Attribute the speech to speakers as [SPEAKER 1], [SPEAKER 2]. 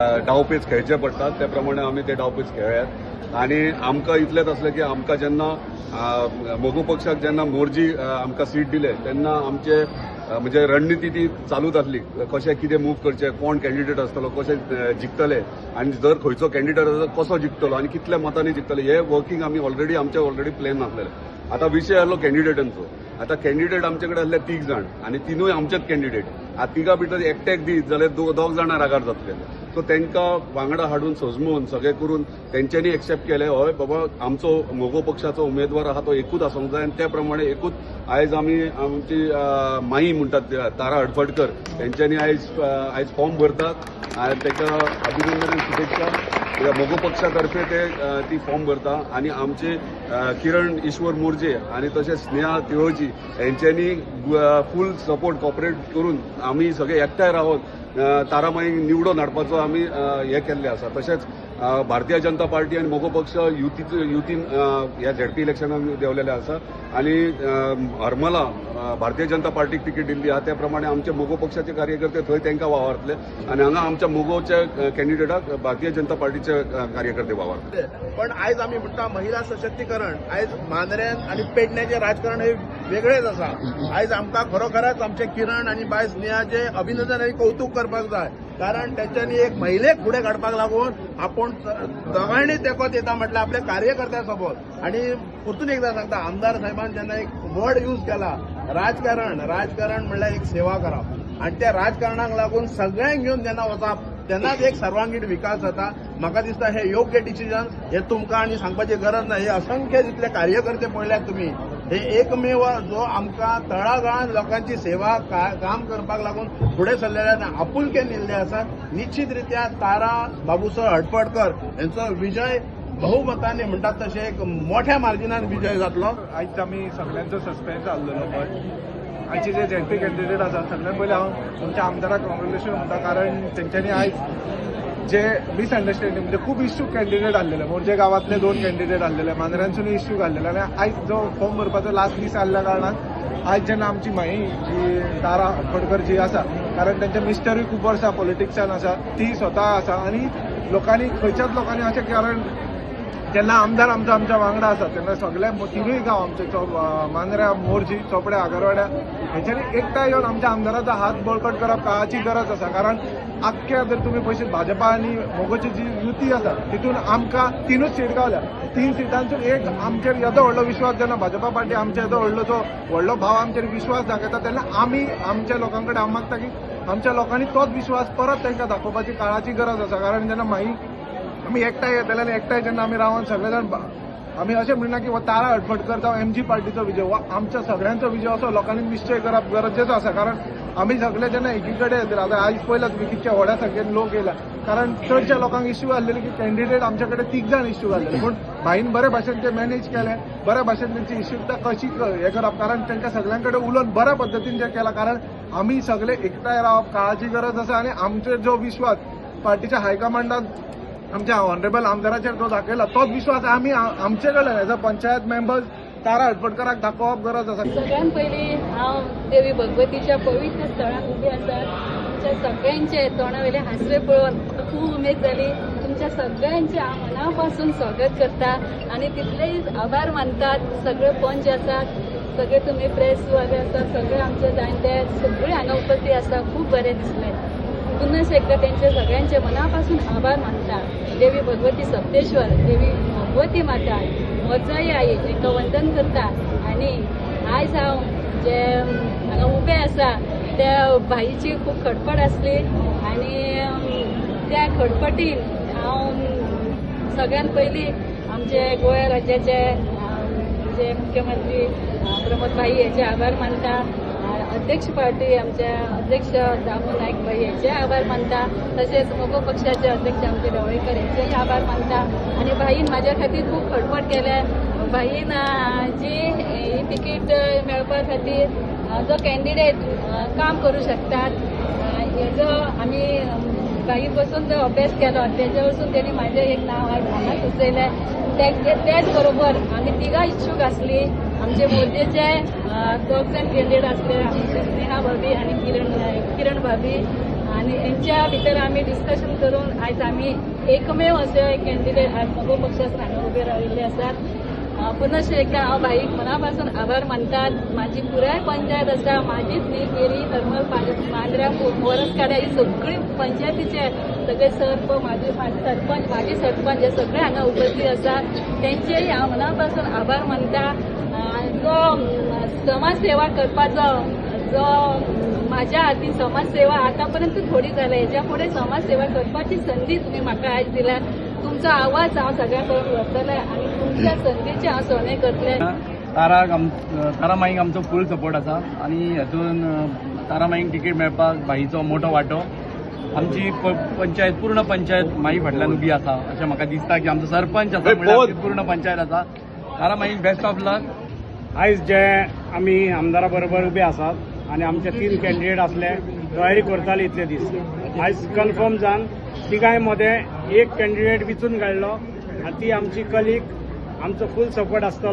[SPEAKER 1] डावपेच खेळचे पडटात, त्या प्रमाणे आमी ते डावपेच खेळ्ळ्यात. आनी आमकां इतलेंच आसलें की आमकां जेन्ना मगो पक्षाक जेन्ना मोरजी आमकां सीट दिले तेन्ना आमचे म्हणजे रणनिती ती चालूच आसली, कशें कितें मूव करचें, कोण कॅन्डिडेट आसतलो, कशें जिखतले आनी जर खंयचो कॅन्डिडेट आसा कसो जिखतलो आनी कितल्या मतांनी जिखतले, हे वर्किंग आमी ऑलरेडी आमचे ऑलरेडी प्लॅन आसलेले. आतां विशय आसलो कॅन्डिडेटांचो. आतां कॅन्डिडेट आमचे कडेन आसले 3 जाण आनी तिनूय आमचेच कॅन्डिडेट. आतां तिगां भितर एकट्याक दीत जाल्यार दोग जाणां रागार जातले. सो तांकां वांगडा हाडून सजमोवन सगळें करून तेंच्यांनी एक्सेप्ट केलें, हय बाबा आमचो मगो पक्षाचो उमेदवार आहा तो एकूच आसूंक जाय. आनी त्या प्रमाणे एकूच आयज आमी आमची माई म्हणटात तारा हडफडकर तेंच्यांनी आयज फॉर्म भरतात आनी ताका अभिनंदन आनी शुभेच्छा. मगो पक्षा तर्फे ते ती फॉर्म भरता. आनी आमचे किरण ईश्वर मोरजे आनी तशेंच स्नेहा तिळोजी हेंच्यांनी फूल सपोर्ट कॉपरेट करून आमी सगळे एकठांय रावन तारामाई निवडून हाडपाचो आमी हें केल्लें आसा. तशेंच भारतीय जनता पार्टी आनी मगो पक्ष युतीन ह्या झेडपी इलेक्शनाक देंवलेले आसा आनी हरमला भारतीय जनता पार्टीक तिकीट दिल्ली आसा, त्या प्रमाणे आमचे मगो पक्षाचे कार्यकर्ते थंय तांकां वावरतले आनी हांगा आमच्या मगोच्या कॅन्डिडेटाक भारतीय जनता पार्टीचे कार्यकर्ते वावरतले.
[SPEAKER 2] पण आयज आमी म्हणटा महिला सशक्तीकरण, आयज मांद्र्यान आनी पेडण्याचें राजकारण हे वेगळेच आसा. आयज आमकां खरोखरच आमचे किरण आनी बाय स्नेहाचें अभिनंदन आनी कौतूक करपाक जाय, कारण तेंच्यांनी एक महिलेक फुडें काडपाक लागून आपूण दोगांयनी तेंको दिता म्हटल्यार आपल्या कार्यकर्त्यां सोबत. आनी परतून एकदां सांगता, आमदार साहेबान जेन्ना एक वर्ड यूज केला राजकारण, राजकारण म्हणल्यार एक सेवा करप आनी त्या राजकारणाक लागून सगळ्यांक घेवन जेन्ना वचप तेन्नाच एक सर्वांगीण विकास जाता. म्हाका दिसता हे योग्य डिसिजन, हे तुमकां आनी सांगपाची गरज ना. हे असंख्य जितले कार्यकर्ते पळयल्यात तुमी, हे एकमेव जो आमकां तळागाळान लोकांची सेवा काम करपाक लागून फुडें सरलेले आसा, आपुलकेन येल्ले आसा. निश्चित रित्या तारा बाबूसो हडफडकर यांचो विजय बहुमतांनी म्हणटात तशें एक मोठ्या मार्जिनान विजय जातलो.
[SPEAKER 3] आयज आमी सगळ्यांचो सस्पेन्स आसलेलो, बट आयचे जे झेडपी कॅन्डिडेट आसा सगळ्यात पयलीं हांव आमच्या आमदाराक कॉंग्रेच्युलेशन म्हणटा, कारण तेंच्यांनी आयज जे मिसअंडरस्टँडींग म्हणजे खूब इश्यूक कॅन्डिडेट आसलेले, मोरजे गांवांतले 2 कॅन्डिडेट आसलेले, मांद्र्यांसूनय इश्यूक आसलेले आनी आयज जो फॉर्म भरपाचो लास्ट दीस आसल्या कारणान आयज जेन्ना आमची माई जी तारा हडफडकर जी आसा, कारण तेंचे मिस्टरूय खूब वर्सां पॉलिटिक्सान आसा, ती स्वता आसा आनी लोकांनी खंयच्याच लोकांनी अशें, कारण जेन्ना आमदार आमचो आमच्या वांगडा आसा तेन्ना सगळे तिनूय गांव आमचे मांद्र्या, मोरजी, चोपड्या, आगरवाड्या हेंच्यांनी एकठांय येवन आमच्या आमदाराचो हात बळकट करप काळाची गरज आसा. कारण आख्ख्या जर तुमी पळयशीत भाजपा आनी मगोची जी युती आसा तितून आमकां 3 सीट गावल्या, 3 सिटांसून एक आमचेर येदो व्हडलो विश्वास जेन्ना भाजपा पार्टी आमच्या येदो व्हडलो जो व्हडलो भाव आमचेर विश्वास दाखयता तेन्ना आमी आमच्या लोकां कडेन हांव मागता की आमच्या लोकांनी तोच विश्वास परत तांकां दाखोवपाची काळाची गरज आसा. कारण जेन्ना मागीर आमी एकठांय येतले आनी एकठांय जेन्ना आमी रावन सगळे जाण आमी अशें म्हणिना की हो तारा हडफडकर जावं एमजी पार्टीचो विजय हो आमच्या सगळ्यांचो विजय असो लोकांनी निश्चय करप गरजेचो आसा. कारण आमी सगळे जेन्ना एकी कडेन येतले, आतां आयज पळयला तुमी कितक्या व्हड्या संख्येन लोक येयला, कारण चडश्या लोकांक इश्यू आसलेले की कॅन्डिडेट आमच्या कडेन 3 जाण इश्यू आसलेले, पूण भाईन बरे भाशेन ते मॅनेज केले, बऱ्या भाशेन तेंची इश्यूता कशी हें करप, कारण तांकां सगळ्यां कडेन उलोवन बऱ्या पद्दतीन जें केलां. कारण आमी सगळे एकठांय रावप काळाची गरज आसा आनी आमचेर जो विश्वास पार्टीच्या हायकमांडान आमच्या ऑनरेबल आमदाराचेर जो दाखयला तोच विश्वास आमी आमचे कडल्यान एज अ पंचायत मेंबर्स तारा हडफडकराक दाखोवप गरज आसा.
[SPEAKER 4] सगळ्यात पयलीं हांव देवी भगवतीच्या पवित्र स्थळाक उबी आसा. तुमच्या सगळ्यांचे तोंडावयले हांसरे पळोवन खूब उमेद जाली. तुमच्या सगळ्यांचे हांव मना पासून स्वागत करता आनी तितलेय आभार मानतात. सगळे पंच आसात, सगळे तुमी प्रेस वाले आसात, सगळे आमचे जाणटे सगळे हांगा उपस्थित आसा. खूब बरें दिसलें. पुनश एकदा तेंचे सगळ्यांचे मनापासून आभार मानता. देवी भगवती सप्तेश्वर, देवी भगवती माता, मोरजाई आई हांकां वंदन करता. आनी आयज हांव जे हांगा उबें आसा त्या भाईची खूब खटपट आसली आनी त्या खटपटीन हांव सगळ्यात पयलीं आमचे गोंय राज्याचे जे मुख्यमंत्री प्रमोद भाई हेचे आभार मानता, अध्यक्ष पार्टी आमचे अध्यक्ष दामू नायक भाई हेचे आभार मानता, तशेंच मगो पक्षाचे अध्यक्ष आमचे ढवळीकर हेचेय आभार मानता. आनी भाईन म्हाज्या खातीर खूब खटपट केल्या. भाईन जी ही तिकीट मेळपा खातीर जो कॅन्डिडेट काम करूं शकतात हेजो आमी भाई बसून जो अभ्यास केलो तेजे वचून तेणी म्हाजें एक नांव आयज हांगा सुचयलें. त्याच बरोबर आमी तिगां इच्छूक आसली. आमचे मोरजेचे 2 जाण कॅन्डिडेट आसले, आमचे स्नेहा भाभी आनी किरण भाभी. आनी हेंच्या भितर आमी डिस्कशन करून आयज आमी एकमेव अशे कॅन्डिडेट आज मगो पक्षाक हांगा उबे राविल्ले आसात. पुनश्च एकदा हांव भाईक मना पासून आभार मानतात. माझी पुराय पंचायत आसा, माझीच न्ही, केरी, हरमल, मांद्र्या, वरसकाड्या ही सगळी पंचायतीचे सगळे सर्प, माझे माझे सरपंच, माझे सरपंच हे सगळे हांगा उपस्थित आसा, तेंचेय हांव मना पासून आभार मानता. जो समाजसेवा करपाचो जो माझ्या हातीन समाजसेवा आतापर्यंत थोडी जाल्या, हेच्या फुडें समाजसेवा करपाची संदी तुमी म्हाका आयज दिल्या. तुमचो आवाज हांव सगळ्या कडेन व्हरतलें आनी तुमच्या संदीचें हांव सोने करतलें.
[SPEAKER 5] तारा माईक आमचो फूल सपोर्ट आसा आनी हातून तारा माईक तिकीट मेळपाक भाईचो मोठो वांटो. आमची पंचायत, पूर्ण पंचायत माई फाटल्यान उबी आसा अशें म्हाका दिसता की आमचो सरपंच आसा म्हणल्यार आमची पूर्ण पंचायत आसा. तारा माईक बेस्ट ऑफ लक.
[SPEAKER 6] आयज जे आमी आमदारा बरोबर उबे आसात आनी आमचे तीन कॅन्डिडेट आसले, तयारी करताले इतले दीस, आयज कन्फर्म जावन तिगांय मदें एक कॅन्डिडेट विचून काडलो आनी ती आमची कलीग, आमचो फूल सपोर्ट आसतलो.